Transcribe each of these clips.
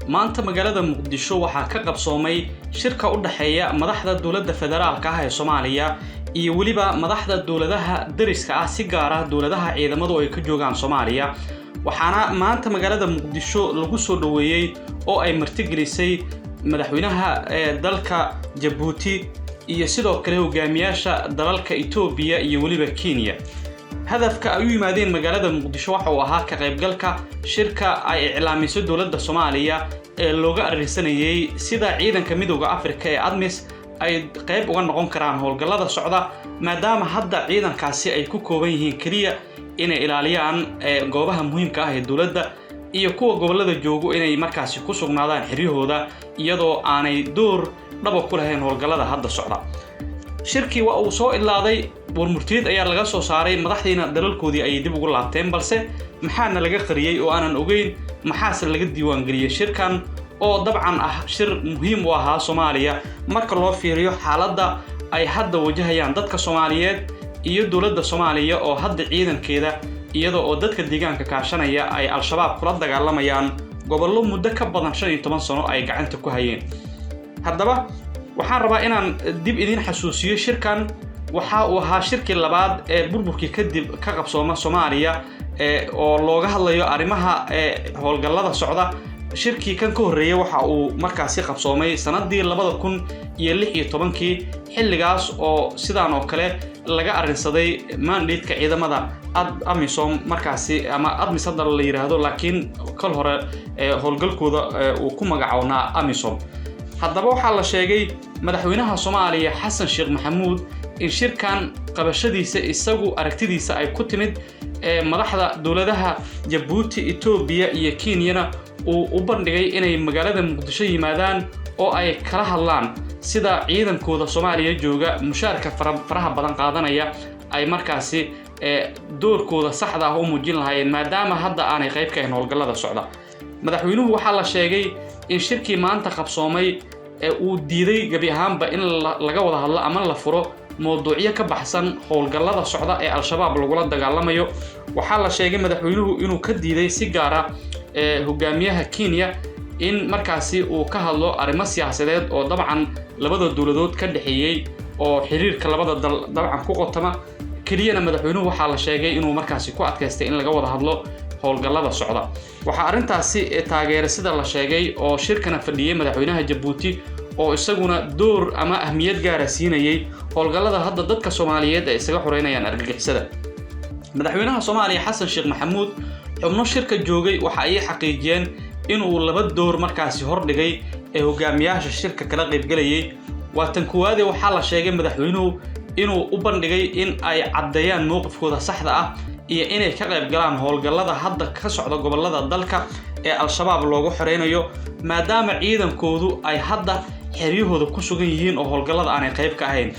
Maanta magaalada Muqdisho waxaa ka qabsoomay shirka u dhexeeya madaxda dowladda federaalka ah ee Soomaaliya iyo weliba madaxda dowladaha dariska ah, si gaar ah dowladaha ciidamadu ay ka joogaan Soomaaliya. Waxaana maanta magaalada Muqdisho lagu soo dhoweeyey oo ay martigelisay madaxweynaha ee dalka Jabuuti iyo sidoo kale hogaamiyaasha dalalka Itoobiya iyo weliba Kenya. Hadafka ay u yimaadeen magaalada Muqdisho waxa uu ahaa ka qaybgalka shirka ay iclaamisay dowladda Soomaaliya ee looga arrinsanayay sida ciidanka Midowda Afrika ee ATMIS ay qayb uga noqon karaan howlgallada socda, maadaama hadda ciidankaasi ay ku kooban yihiin keliya inay ilaaliyaan goobaha muhiimka ah ee dowladda iyo kuwa gobollada joogo inay markaasi ku sugnaadaan xiryahooda, iyadoo aanay door dhaba ku lahayn howlgallada hadda socda. Shirkii waa uu soo idlaaday, warmurtiyeed ayaa laga soo saaray, madaxdiina dalalkoodii ayay dib ugu laabteen. Balse maxaana laga qariyey oo aanan ogeyn? Maxaase laga diiwaangeliyey shirkan oo dabcan ah shir muhiim u ahaa Soomaaliya marka loo fiiriyo xaaladda ay hadda wajahayaan dadka Soomaaliyeed iyo dowladda Soomaaliya, oo hadda ciidankeeda iyada oo dadka deegaanka kaashanaya ay Al-Shabaab kula dagaalamayaan gobollo muddo ka badan 15 sano ay gacanta ku hayeen? Haddaba waxaan rabaa inaan dib idiin xasuusiyo, shirkan waxa uu ahaa shirkii labaad ee burburkii kadib ka qabsooma Soomaaliya oo looga hadlayo arrimaha howlgallada socda. Shirkii kan ka horreeyay waxa uu markaasi qabsoomay sanadii 2016-kii, xilligaas oo sidaan oo kale laga arrinsaday mandate-ka ciidamada AMISOM markaasi, ama ATMIS hadda la yidhaahdo, laakiin kol hore howlgalkooda uu ku magacownaa AMISOM. Haddaba waxaa la sheegay madaxweynaha Soomaaliya Xasan Sheekh Maxamuud in shirkan qabashadiisa isagu aragtidiisa ay ku timid, madaxda dowladaha Jabuuti, Etoobiya iyo Kenyana uu u bandhigay inay magaalada Muqdisho yimaadaan oo ay kala hadlaan sida ciidankooda Soomaaliya jooga, mushaarka faraha badan qaadanaya, ay markaasi doorkooda saxda ah u muujin lahaayeen, maadaama hadda aanay qayb ka ahayn howlgallada socda. Madaxweynuhu waxaa la sheegay in shirkii maanta qabsoomay uu diiday gebi ahaanba in laga wada hadlo ama la furo mowduucyo ka baxsan howlgallada socda ee Al-Shabaab lagula dagaalamayo. Waxaa la sheegay madaxweynuhu inuu ka diiday si gaara hogaamiyaha Kenya in markaasi uu ka hadlo arrimo siyaasadeed oo dabcan labada dowladood ka dhexeeyey oo xiriirka labada dal dabcan ku qotama. Keliyana madaxweynuhu waxaa la sheegay inuu markaasi ku adkaystay in laga wada hadlo howlgallada socda. Waxaa arrintaasi taageeray, sida la sheegay, oo shirkana fadhiyey madaxweynaha Jabuuti, oo isaguna door ama ahmiyad gaara siinayay howlgallada hadda dadka Soomaaliyeed ay isaga xoreynayaan argagixisada. Madaxweynaha Soomaaliya Xasan Sheekh Maxamuud, xubno shirka joogay waxa ay xaqiijiyeen inuu laba door markaasi hordhigay ee hogaamiyaasha shirka kala qaybgelayay. Waa tan kuwaade, waxaa la sheegay madaxweynuhu inuu u bandhigay in ay caddeeyaan mowqifkooda saxda ah iyo inay ka qayb galaan howlgallada hadda ka socda gobollada dalka ee Al-Shabaab loogu xoreynayo, maadaama ciidankoodu ay hadda xeryahooda ku sugan yihiin oo howlgallada aanay qayb ka ahayn.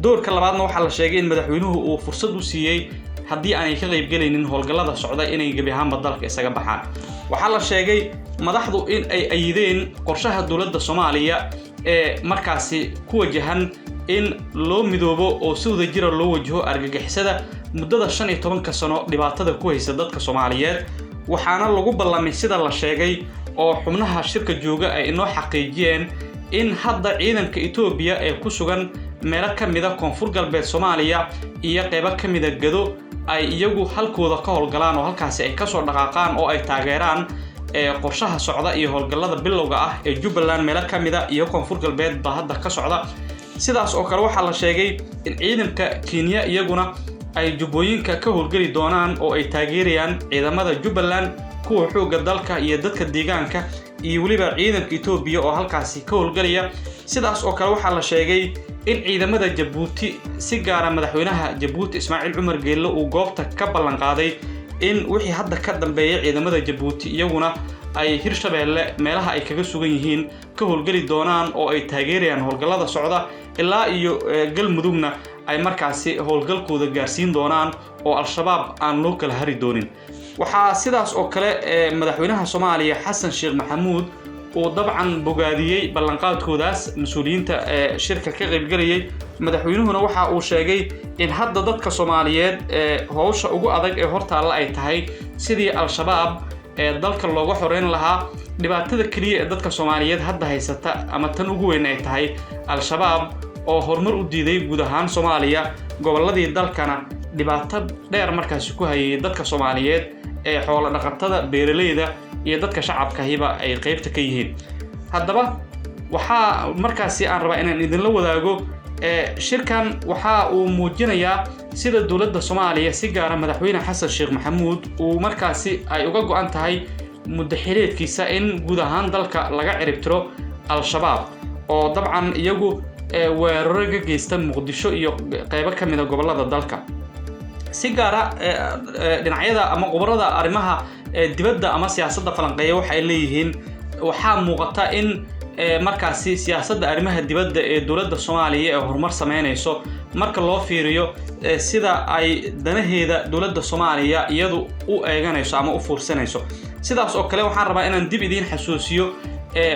Doorka labaadna waxaa la sheegay in madaxweynuhu uu fursad u siiyey, haddii aanay ka qaybgelaynin howlgallada socda, inay gebi ahaanba dalka isaga baxaan. Waxaa la sheegay madaxdu in ay ayideen qorshaha dowladda Soomaaliya ee markaasi ku wajahan in loo midoobo oo si wada jira loo wajaho argagixisada muddada 15-ka sano dhibaatada ku haysa dadka Soomaaliyeed. Waxaana lagu ballamay, sida la sheegay oo xubnaha shirka jooga ay inoo xaqiijiyeen, in hadda ciidanka Etoobiya ee ku sugan meelo ka mida Koonfur Galbeed Soomaaliya iyo qeybo ka mida Gado ay iyagu halkooda ka howlgalaan oo halkaasi ay kasoo dhaqaaqaan oo ay taageeraan qorshaha socda iyo howlgallada bilowga ah ee Jubbaland meelo ka mida iyo Koonfur Galbeed ba hadda ka socda. Sidaas oo kale waxaa la sheegay in ciidanka Kenya iyaguna ay jubbooyinka ka howlgeli doonaan oo ay taageerayaan ciidamada Jubbaland, kuwa xoogga dalka iyo dadka deegaanka iyo weliba ciidanka Etoobiya oo halkaasi ka howlgelaya. Sidaas oo kale waxaa la sheegay in ciidamada Jabuuti, si gaara madaxweynaha Jabuuti Ismaaciil Cumar Geelle, uu goobta ka ballan qaaday in wixii hadda ka dambeeya ciidamada Jabuuti iyaguna ay Hirshabeelle meelaha ay kaga sugan yihiin ka howlgeli doonaan oo ay taageerayaan howlgallada socda, ilaa iyo Galmudugna ay markaasi howlgalkooda gaarsiin doonaan oo Al-Shabaab aan loo kala hari doonin. Waxaa sidaas oo kale madaxweynaha Soomaaliya Xasan Sheekh Maxamuud uu dabcan bogaadiyey ballanqaadkoodaas mas-uuliyiinta ee shirka ka qaybgelayay. Madaxweynuhuna waxa uu sheegay in hadda dadka Soomaaliyeed ee howsha ugu adag ee hortaalla ay tahay sidii Al-Shabaab ee dalka looga xoreyn lahaa. Dhibaatada keliya ee dadka Soomaaliyeed hadda haysata ama tan ugu weyn ay tahay Al-Shabaab oo horumar u diiday guud ahaan Soomaaliya, gobolladii dalkana dhibaato dheer markaasi ku hayay dadka Soomaaliyeed ee xoolo dhaqatada, beeraleyda iyo dadka shacabkahiba ay qaybta ka yihiin. Haddaba waxaa markaasi aan rabaa inaan idinla wadaago shirkan waxa uu muujinayaa sida dowladda Soomaaliya, si gaara Madaxweyne Xasan Sheekh Maxamuud, uu markaasi ay uga go-an tahay muddo xileedkiisa in guud ahaan dalka laga ciribtiro Al-Shabaab, oo dabcan iyagu weeraro ka geysta Muqdisho iyo qeybo ka mid a gobollada dalka. Si gaara dhinacyada ama khubarada arrimaha dibadda ama siyaasadda falanqeeya waxay leeyihiin waxaa muuqata in markaasi siyaasadda arrimaha dibadda ee dowladda Soomaaliya ee horumar sameynayso marka loo fiiriyo sida ay danaheeda dowladda Soomaaliya iyadu u eeganayso ama u fuursanayso. Sidaas oo kale waxaan rabaa inaan dib idiin xasuusiyo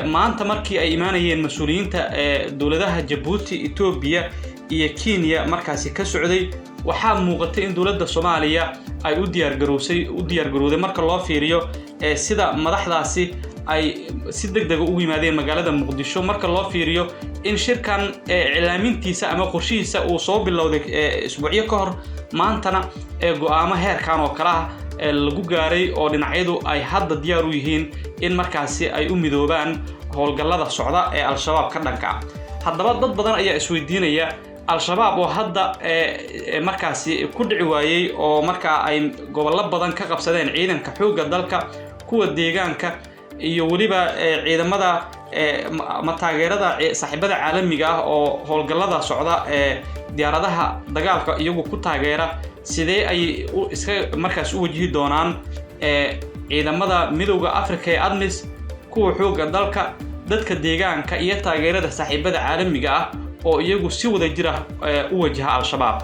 maanta markii ay imaanayeen mas-uuliyiinta dowladaha Jabuuti, Etoobiya iyo Kenya markaasi ka socday, waxaa muuqatay in dowladda Soomaaliya ay u diyaargarowsay u diyaargarowday marka loo fiiriyo sida madaxdaasi ay si deg dega ugu yimaadeen magaalada Muqdisho, marka loo fiiriyo in shirkan iclaamintiisa ama qorshihiisa uu soo bilowday isbuucyo ka hor, maantana go'aamo heerkan oo kale ah lagu gaaray oo dhinacyadu ay hadda diyaar u yihiin in markaasi ay u midoobaan howlgallada socda ee Al-Shabaab ka dhanka ah. Haddaba dad badan ayaa isweydiinaya, Al-Shabaab oo hadda markaasi ku dhici waayey oo markaa ay gobollo badan ka qabsadeen ciidanka xoogga dalka, kuwa deegaanka iyo weliba ciidamada ama taageerada saaxiibada caalamiga ah oo howlgallada socda ee diyaaradaha dagaalka iyagu ku taageera, sidee ayay iska markaas u wajihi doonaan ciidamada Midowda Africa ee ATMIS, kuwa xoogga dalka, dadka deegaanka iyo taageerada saaxiibada caalamiga ah oo iyagu si wada jira u wajaha Al-Shabaab?